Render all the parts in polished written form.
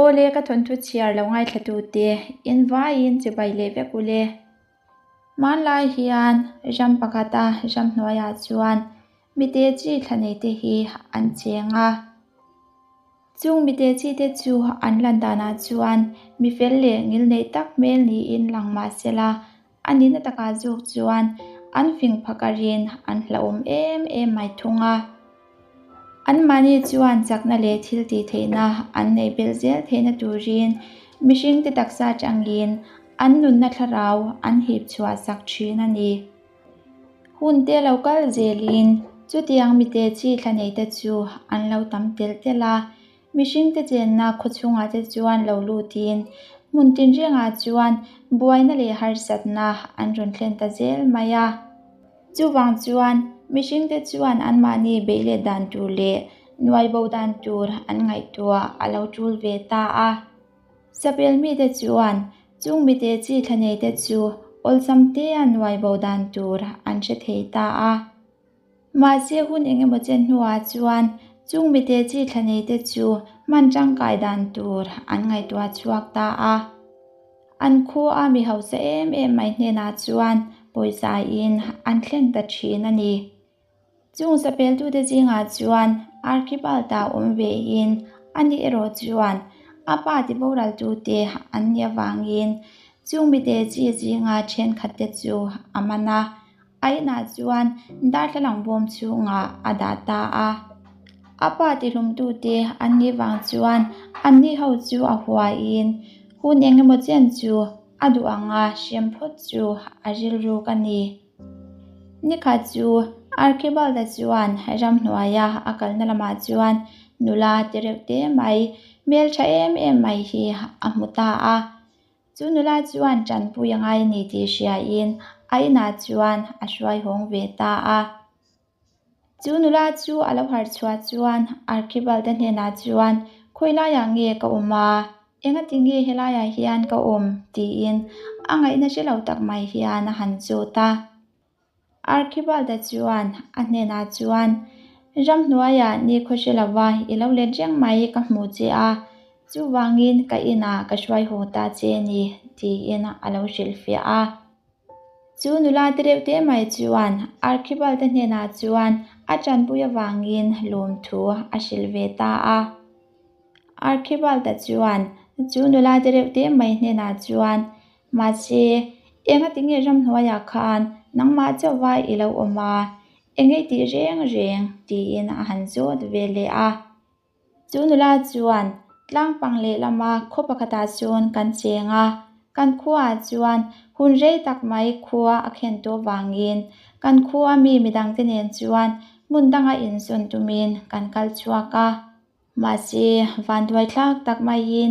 Awle ka thawnthu chhiar lo ngaithlatute in vaiin chibai leh vek ule. Hmanlai hian ram pakhata ramhnuaiah chuan mite chi thla neite hi an cheng a. Chung mite chi te chu an lan danah chuan mi fel leh ngilneih tak hmel niin lang mah sela, a nihna takah zawk chuan an fing phakarin an hlauhawm em em mai thung a. Anmahni chuan chakna leh thil tih theihna an neih belh zel theihna turin mihringte taksa atangin an nunna thlarau an hip chhuah sak thin a ni. Hun te lo kal zelin chutiang mite chi thla neite chu an lo tam telh telh a, mihringte chenna khaw chhungah te chuan lo lutin hmun tinrengah chuan buaina leh harsatna an rawn thlen ta zel mai a. Chuvang chuan mihringte chuan anmahni beih let dan tur leh nuai bo dan tur an ngaihtuah a lo tul ve ta a. Sapel mite chuan chung mite chi thla neite chu awlsam tea nuai bo dan tur an hre thei ta a. Mahse hun eng emaw chen hnuah chuan chung mite chi thla neite chu hman tangkai dan tur an ngaihtuah chhuak ta a. An khua a mi hausa em em mai hnenah chuan pawisa in an thleng ta thin a ni. Chung sapeltute zingah chuan Archibald-a awm ve in ani erawh chuan a pa ti boraltute an nih avangin chung mite chi zinga thenkhatte chu a man a, A inah chuan darthlalang bawm chhungah a dah ta a. A pa tihlumtute an nih vang chuan anni ho chu a huaiin hun eng emaw chen chu a duh anga hrem phawt chu a rilruk a ni. Nikhat chu Archibald-a chuan ramhnuaia a kalna lamah chuan nula ti reuh te mai, hmeltha em em mai hi a hmu ta a. Chu nula chuan tanpui a ngai ni tih hriain a inah chuan a hruai hawng ve ta a. Chu nula chu a lo harh chhuah chuan Archibald-a hnenah chuan, Khawi laiah nge ka awm a? Engati nge helaiah hian ka awm? tiin a ngaihna hre lo tak mai hian a han zawt a. Archibald-a chuan a hnenah chuan, Ramhnuaiah ni khaw hre lova i lo let reng mai ka hmu che a, chuvangin ka inah ka hruai haw ta che ni, tiin a lo hrilhfiah a. Chu nula te reuh te mai chuan Archibald-a hnenah chuan a tanpui avangin lawmthu a hrilh ve ta a. Archibald-a chuan chu nula te reuh te mai hnenah chuan, Mahse, engati nge ramhnuaiah khan nangmah chauhva i lo awm a, enge i tih reng reng? tiin a han zawt ve leh a. Chu nula chuan tlangpang lehlama khaw pakhatah chuan kan cheng a, kan khuaah chuan hun rei tak mai khua a khen tawh vangin kan khua mi midangte nen chuan hmun danga inzawn tumin kan kal chhuak a. Mahse, vanduai thlak tak maiin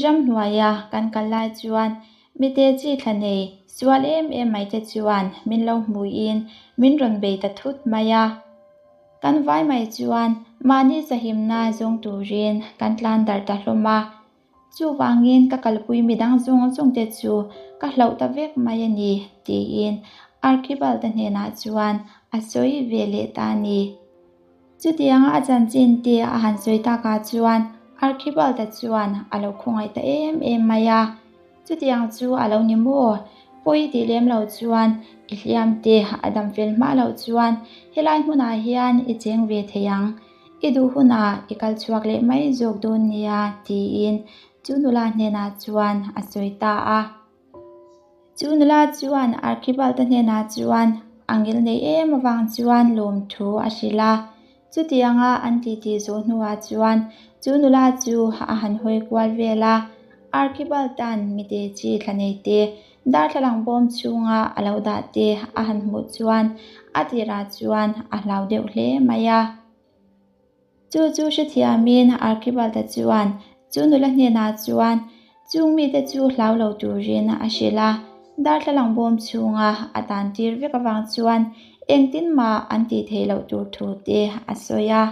ramhnuaia kan kal lai chuan mite chi thla nei sual em em mai te chuan min lo hmuiin min rawn bei ta thut mai a. Kan vai mai chuan mahni sahimna zawng turin kan tlan darh ta hlawm a. Chuvangin ka kalpui midang zawng zawng te chu ka hlauh ta vek mai a ni, tiin Archibald-a hnenah chuan a sawi ve leh ta a ni. Chutianga a chanchin te a han sawi takah chuan Archibald-a chuan a lo khawngaih ta em em mai a. Chutiang chu a lo ni maw? Pawi tih lem lo chuan i hliam te a dam fel hma loh chuan helai hmunah hian i cheng ve thei ang. I duh hunah i kal chhuak leh mai zawk dawn nia tiin chu nula hnenah chuan a sawi ta a. Chu nula chuan Archibald-a hnenah chuan a ngil nei em avang chuan lawmthu a hrilh a. Chutianga an titi zawh hnuah chuan chu nula chu a han hawi kual vel a. Archibald-a'n mite chi thla nei te, darthlalang bawm chhunga a lo dah te a han hmuh chuan a tirah chuan a hlau deuh hle mai a. Chu chu hrethiamin Archibald-a chuan chu nula hnenah chuan chung mite chu hlau lo turin a hrilh a, darthlalang bawm chhunga a tan tir vek avang chuan engtin mah an tih theih loh tur thu te a sawi a.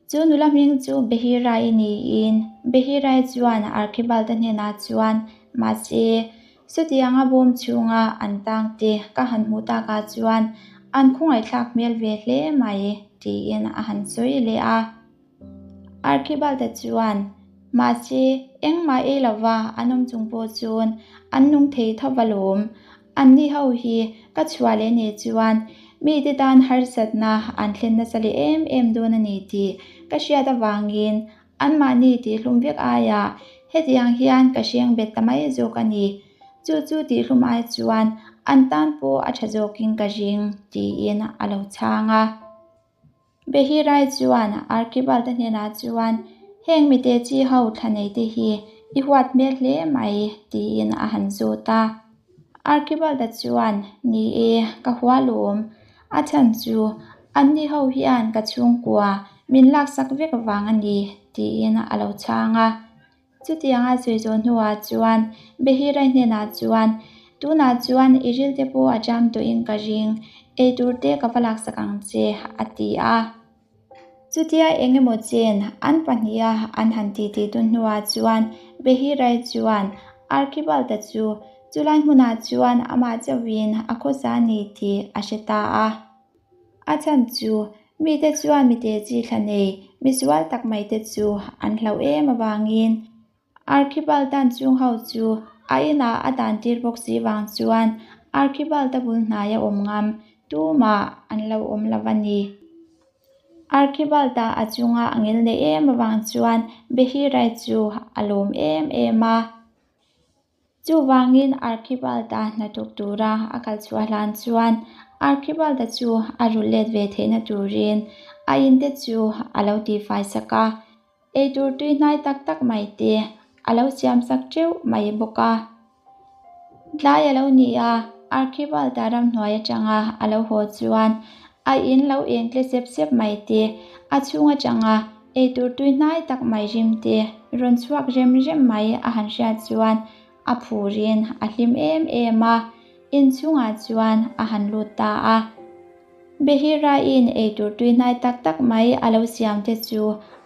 Chu nula hming chu Behirai niin Behirai chuan Archibald-a hnenah chuan mahse Chutianga bawm chhunga an tang te ka han hmuh takah chuan an khawngaihthlak hmel ve hle mai, tiin a han sawi leh a. Archibald-a chuan, Mahse, engmah ei lova an awm chung pawh chuan an nung thei tho va lawm. Anni ho hi ka chhuah leh nih chuan mite tan harsatna an thlen nasa leh em em dawn a ni tih ka hriat avangin anmahni tihhlum vek aiah hetiang hian ka hreng bet ta mai zawk a ni. Chu chu tihhlum ai chuan an tan pawh a tha zawkin ka ring tiin a lo chhang a. Behirai chuan Archibald-a hnenah chuan, Heng mite chi ho thla nei te hi i huat hmel hle mai, tiin a han zawt a. Archibald-a chuan, Ni e, ka hua lawm. A chhan chu anni ho hian ka chhungkua min laksak vek vang a ni, tiin a lo chhang a. Chutianga sawi zawh hnuah chuan Behirai hnenah chuan, Tunah chuan i rilte pawh a jam tawhin ka ring, eitur te ka va laksak ang che, a ti a. Chutia eng emaw chen an pahniha an han titi dun hnuah chuan Behirai chuan Archibald-a chu chulai hmunah chuan amah chauhin a khawsa a ni tih a hre ta a. A chhan chu mite chuan mite chi thla nei misual tak mai te chu an hlauh em avangin Archibald-a'n chung ho chu a inah a dan tir bawk si vang chuan Archibald-a bul hnaia awm ngam tumah an lo awm lo a ni. Archibald-a a chunga a ngil nei em avang chuan Behirai chu a lawm em em a. Chuvangin Archibald-a hnathawk tura a kal chhuah hlan chuan Archibald-a chu a rulh let ve theihna turin a inte chu a lo tihfai sak a, eitur tui hnai tak tak mai te a lo siam sak teuh mai bawk a. Tlai a lo ni a, Archibald-a ramhnuai atanga a lo haw chuan a in lo eng tle sep sep mai te a chhung atanga Eitur tui hnai tak mai rim te rawn chhuak rem rem mai a han hriat chuan a phurin a hlim em em a, inchhungah chuan a han lut ta a. Behiraiin eitur tui hnai tak tak mai a lo siam te chu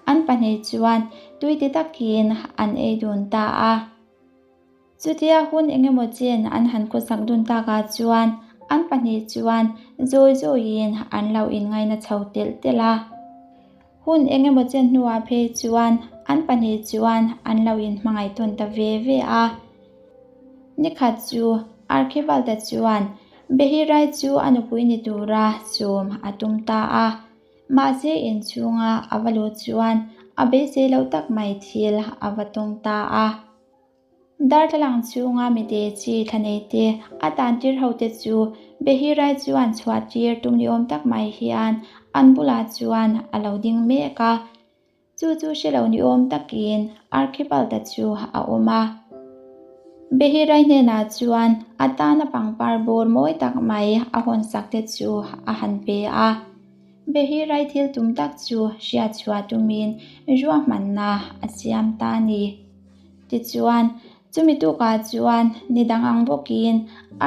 an pahnih chuan tui ti takin an ei dun ta a. Chutia hun engemaw chen an han khawsak dun takah chuan an pahnih chuan zawi zawiin an lo inngaina chho telh telh a. Hun engemaw chen hnuah phei chuan an pahnih chuan an lo inhmangaih tawn ta ve ve a. Nikhat chu Archibalda chuan Behirai chu a nupui ni tura sawm a tum ta a. Mahse inchhunga a va luh chuan a beisei loh tak mai thil a va tawng ta a. Darthlalang chhunga mite chi thla nei te a tan tir ho te chu Behirai chuan chhuah tir tum ni awm tak mai hian an bulah chuan a lo ding mek a. Chu chu hre lo ni awm takin Archibald-a chu a awm a. Behirai hnenah chuan a tana pangpar bawr mawi tak mai a hawn sak te chu a han pe a. Behirai thil tum tak chu hriat chhuah tumin ruahmanna a siam ta a ni. Tichuan, chumi tukah chuan ni dang ang bawkin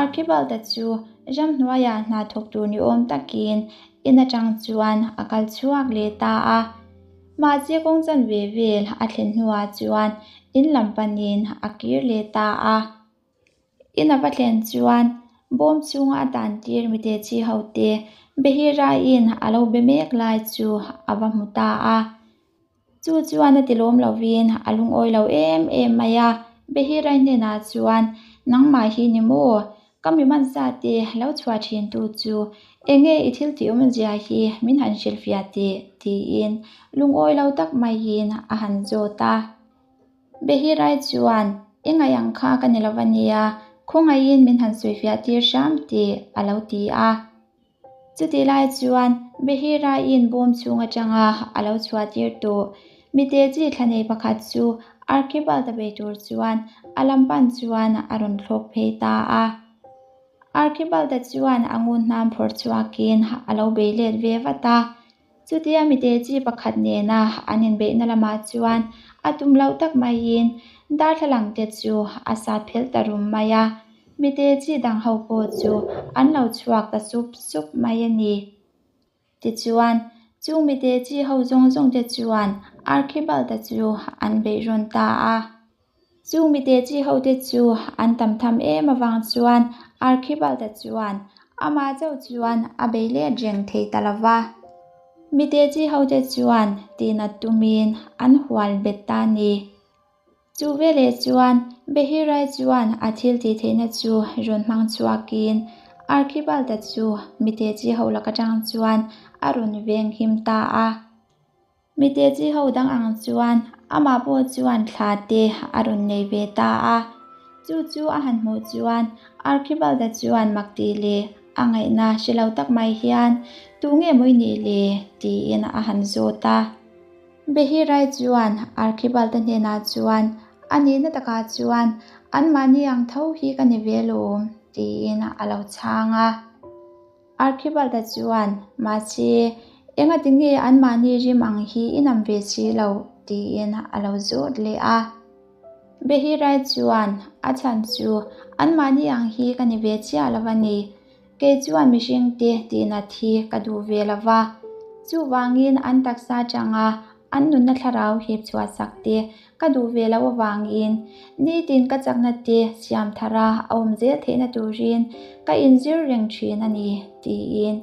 Archibald-a chu ramhnuaiah hna thawk tur ni awm takin in atang chuan a kal chhuak leh ta a. Mahse kawng chanve vel a thlen hnuah chuan in lam panin a kir leh ta a. In a va thlen chuan bawm chhunga a tan tir mite chi ho te Behiraiin a lo be mek lai chu a va hmu ta a. Chu chuan a ti lawm lovin a lungawi lo em em mai a, Behirai hnenah chuan, Nangmah hi ni maw? Ka mi hmansa te lo chhuah thin tu chu enge i thil tih awmzia hi min han hrilhfiah teh? tiin lungawi lo tak maiin a han zawt a. Behirai chuan, I ngaih ang kha ka ni lo va nia, khawngaihin min han sawifiah tir hram tih a lo ti a. Chutih lai chuan Behiraiin bawm chhung atanga a lo chhuah tir tawh. Mite chi thla nei pakhat chu Archibald-a bei tur chuan a lam pan chuan a rawn thlawk phei ta a. Archibald-a chuan a ngun hnam phawrh chhuakin a lo bei let ve vat a. Chutia mite chi pakhat nena an inbeihna lamah chuan a tum loh tak maiin darthlalang te chu a sat phelh ta rum mai a, mite chi dang ho pawh chu an lo chhuak ta sup sup mai a ni. Tichuan, chung mite chi ho zawng zawng te chuan Archibald-a chu an beih rawn ta a. Chung mite chi hote chu an tam tham em avang chuan Archibald-a chuan amah chauh chuan a bei let reng thei ta lo va. Mite chi hote chuan tihnat tumin an hual bet ta a ni. Chu veleh chuan Behirai chuan a thil tih theihna chu rawn hmang chhuakin Archibald-a chu mite chi ho lak atang chuan a rawn veng him ta a. Mite chi ho dang ang chuan amah pawh chuan thla te a rawn nei ve ta a. Chu chu a han hmuh chuan Archibald-a chuan mak tih leh a ngaihna hre lo tak mai hian, Tunge mawi nih le? tiin a han zawt a. Behirai chuan Archibald-a hnenah chuan, A nihna takah chuan anmahni ang tho hi ka ni ve lawm, tiin a lo chhang a. Archibald-a chuan, Mahse, engati nge anmahni rim ang hi i nam ve si lo? tiin a lo zawt leh a. Behirai chuan, A chhan chu anmahni ang hi ka ni ve chiah lo a ni. Kei chuan mihringte tihnat hi ka duh ve lo va, chuvangin an taksa atanga an nunna thlarau hip chhuah sak te ka duh ve loh avangin nitin ka chakna te siam thara a awm zel theihna turin ka inzir reng thin a ni, tiin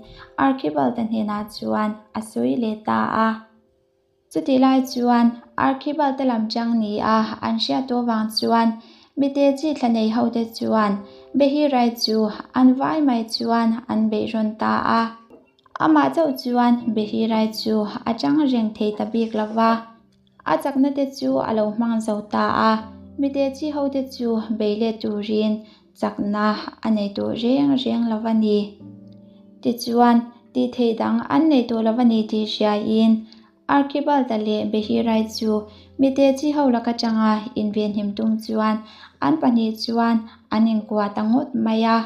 Archibald-a hnenah chuan a sawi leh ta a. Chutih lai chuan Archibald te lam chang ni a an hriat tawh vang chuan mite chi thla nei ho te chuan Behirai chu an vai mai chuan an beih rawn ta a. Amah chauh chuan Behirai chu a chang reng thei ta bik lo va, a chakna te chu a lo hmang zo ta a, mite chi ho te chu bei let turin chakna a nei tawh reng reng lo a ni. Tichuan, tih theih dang an nei tawh lo a ni tih hriaiin Archibald-a leh Behirai chu mite chi ho lak atanga invenhim tum chuan an pahnih chuan an inkuah ta ngawt mai a.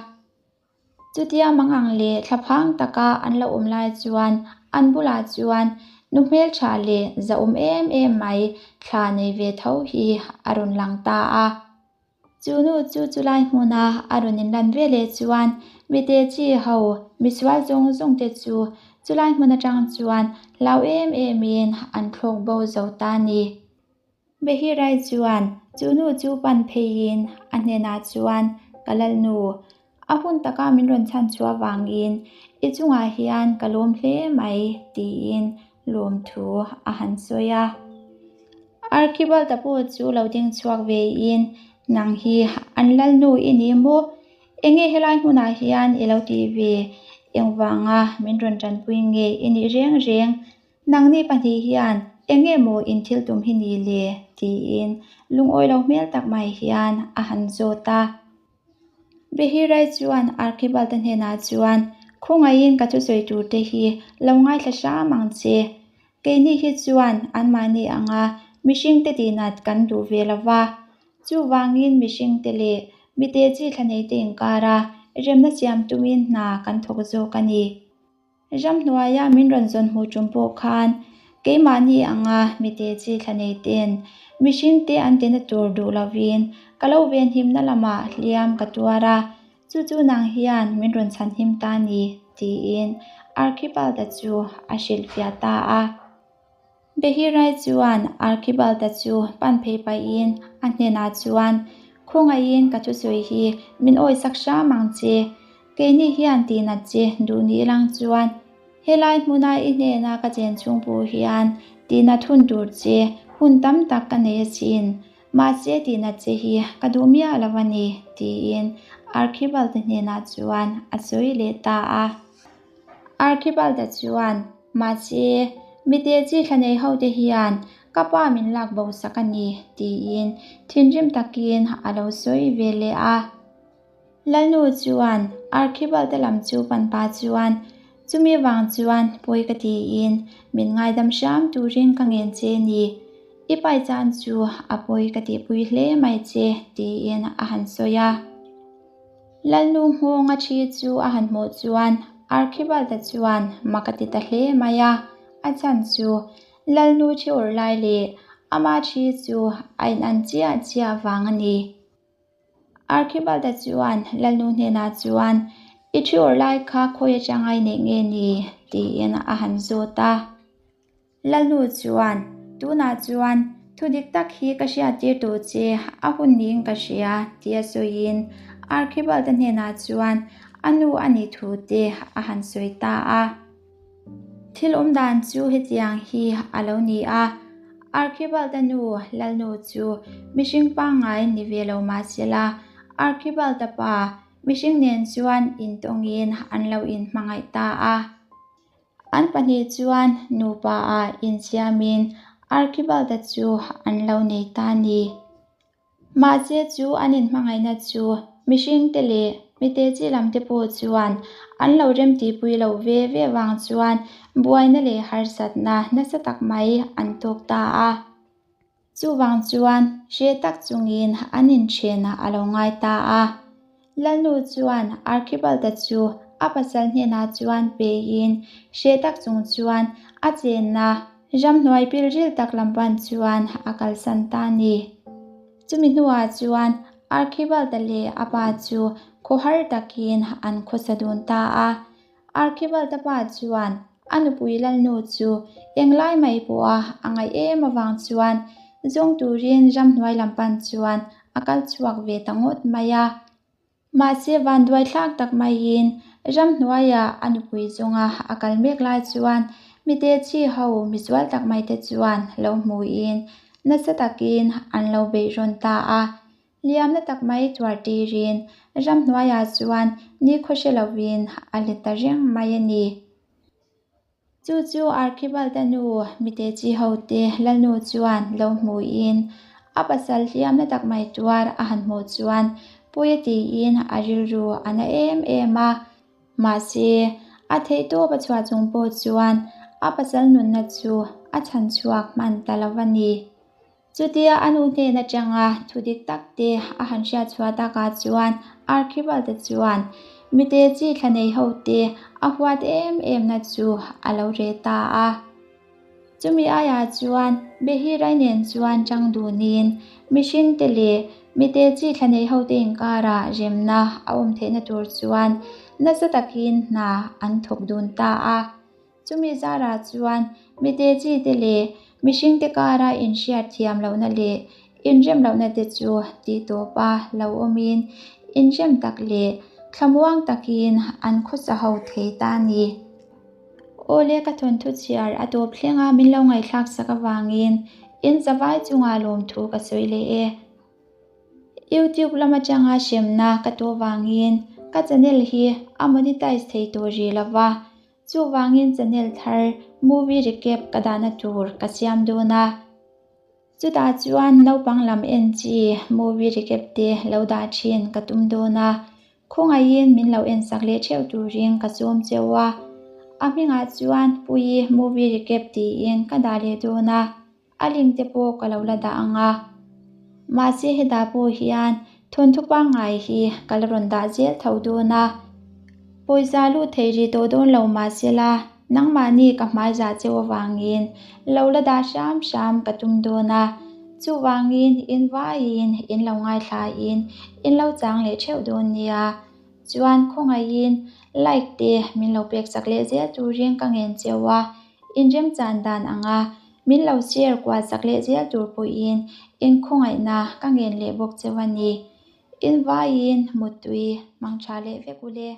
Chutia mangang leh thlaphang taka an lo awm lai chuan an bulah chuan nu hmeltha leh zahawm em em mai thla nei ve tho hi a rawn lang ta a. Chu nu chu chulai hmuna a rawn inlan ve leh chuan mite chi ho misual zawng zawng te chu chulai hmun atang chuan hlau em em in an thlawk bo zo ta ni. Behirai chuan chu nu chu pan pheiin a hnenah chuan ka lalnu, a hun taka min rawn chhan chhuah vangin i chungah hian ka lawm hle mai tiin lawmthu a han sawi a. Archibald-a pawh chu lo ding chhuak vein, Nang hi an lalnu i ni maw? Enge helai hmunah hian i lo tih ve? Engvanga min rawn tanpui nge i nih reng reng? Nangni pahnih hian enge maw in thil tum hi ni le? tiin lungawi lo hmel tak mai hian a han zawt a. Behirai chuan Archibald-a hnenah chuan, Khawngaihin ka thusawi turte hi lo ngaithla hram ang che. Keini hi chuan anmahni anga mihringte tihnat kan duh ve lo va, chuvangin mihringte leh mite chi thlaneite inkara remna siam tumin hna kan thawk zawk a ni. Ramhnuaia min rawn zawn hmuh tum pawh khan keimahni anga mite chi thla nei ten mihringte an tina tur duh lovin ka lo venhimna lamah hliam ka tuar a, chu chu nang hian min rawn chhanhim ta ni tiin Archibald-a chu a hrilhfiah ta a. Behirai chuan Archibald-a chu pan phei pahin a hnenah chuan, Khawngaihin ka thusawi hi min awisak hram ang che. Keini hian tihnat che duh ni lang chuan helai hmuna i hnena ka chen chhung pawh hian tihnat hun tur che hun tam tak ka nei asin. Mahse tihnat che hi ka duh miah lo a ni, tiin Archibald-a hnenah chuan a sawi leh ta a. Archibald-a chuan, Mahse, mite chi thla nei hote hian ka pa min lak bo sak a ni, tiin thinrim takin a lo sawi ve leh a. Lalnu chuan Archibald-a lam chu pan pa chuan, Chumi vang chuan pawi ka tiin min ngaidam hram turin ka ngen che ni. I pai chan chu a pawi ka tihpui hle mai che, tiin a han sawi a. Lalnu nghawnga thi chu a han hmuh chuan Archibald-a chuan mak a ti ta hle mai a, a chhan chu Lalnu thi awrh lai leh ama thi chu a inan chiah chiah vang a ni. Archibald-a chuan Lalnu hnenah chuan, I thi awrh lai kha khawi atanga i neih nge ni? tiin a han zawt a. Lalnu chuan, Tunah chuan thu dik tak hi ka hriattir tawh che, a hun niin ka hria, tia sawiin Archibald-a hnenah chuan a nu a nih thu te a han sawi ta a. Thil awm dan chu hetiang hi a lo ni a. Archibald-a nu Lalnu chu mihring pangngai ni ve lo mah sela, Archibald-a pa mihring nen chuan intawngin an lo inhmangaih ta a. An pahnih chuan nupa ah insiamin Archibald-a chu an lo nei ta a ni. Mahse chu an inhmangaihna chu mihringte leh mite chi lamte pawh chuan an lo remtihpui loh ve ve vang chuan buaina leh harsatna nasa tak mai an tawk ta a. Chuvang chuan hre tak chungin an inthen a lo ngai ta a. Lalnu chuan Archibald-a chu a pasal hnenah chuan peiin hre tak chung chuan a chenna ramhnuai pilril tak lam pan chuan a kalsan ta a ni. Chumi hnuah chuan Archibald-a leh a pa chu khawhar takin an khawsa dun ta a. Archibald-a pa chuan a nupui Lalnu chu englai mai pawha a ngaih em avang chuan zawng turin ramhnuai lam pan chuan a kal chhuak ve ta ngawt mai a. Mahse vanduai thlak tak maiin ramhnuaiah a nupui zawnga a kal mek lai chuan mite chi ho misual tak mai te chuan lo hmuin nasa takin an lo beih rawn ta a. Liamna tak mai tuar tirin ramhnuaiah chuan nikhaw hre lovin a let ta reng mai a ni. Chu chu Archibald-a nu mite chi hote Lalnu chuan lo hmuin a pasal hliamna tak mai tuar a han hmuh chuan pawi a tiin a rilru a na em em a. Mahse, a theihtawp a chhuah chung pawh chuan a pasal nunna chu a chhan chhuak hman ta lo a ni. Chutia a nu hnen atanga thu dik tak te a han hriat chhuah takah chuan Archibald-a chuan mite chi thla nei ho te a huat em em na chu a lo reh ta a. Chumi aiah chuan Behirai nen chuan chang dunin mihring te leh mite chi thla nei ho te inkarah remna a awm theihna tur chuan nasa takin hna an thawk dun ta a. Chumi zarah chuan mite chi te leh mihringte kara inhriat thiam lohna leh inrem lohna te chu tih tawpa lo awmin inrem tak leh thlamuang takin an khawsa ho thei ta a ni. Awle ka thawnthu chhiar a tawp thleng a min lo ngaihthlak sak avangin in zavai chungah lawmthu ka sawi leh e. YouTube lam atanga hremna ka tawh vangin ka channel hi a monetize thei tawh rih lova, Chuvangin channel thar movie recap ka dahna tur ka siam dawn a. Chutah chuan naupang lam en chi movie recap te lo dah thin ka tum dawn a. Khawngaihin min lo en sak leh theuh turin ka sawm cheu a. A hmingah chuan Puii movie recap tiin ka dah leh dawn a. A link te pawh ka lo la dah ang a. Mahse hetah pawh hian thawnthu pangngai hi ka la rawn dah zel tho dawn a. Pawisa lut thei rih tawh dawn lo mahsela nangmahni ka hmai zah cheu avangin lo la dah hram hram ka tum dawn a. Chuvangin in vaiin in lo ngaithlain in lo chang leh theuh dawn nia. Chuan khawngaihin like te min lo pek chak leh zel turin ka ngen cheu a. Inremchan dan anga Min lo share kual chak leh zel tur pawhin inkhawngaihna ka ngen leh bawk cheu a ni. Invaiin muttui hmang tha leh vek u le.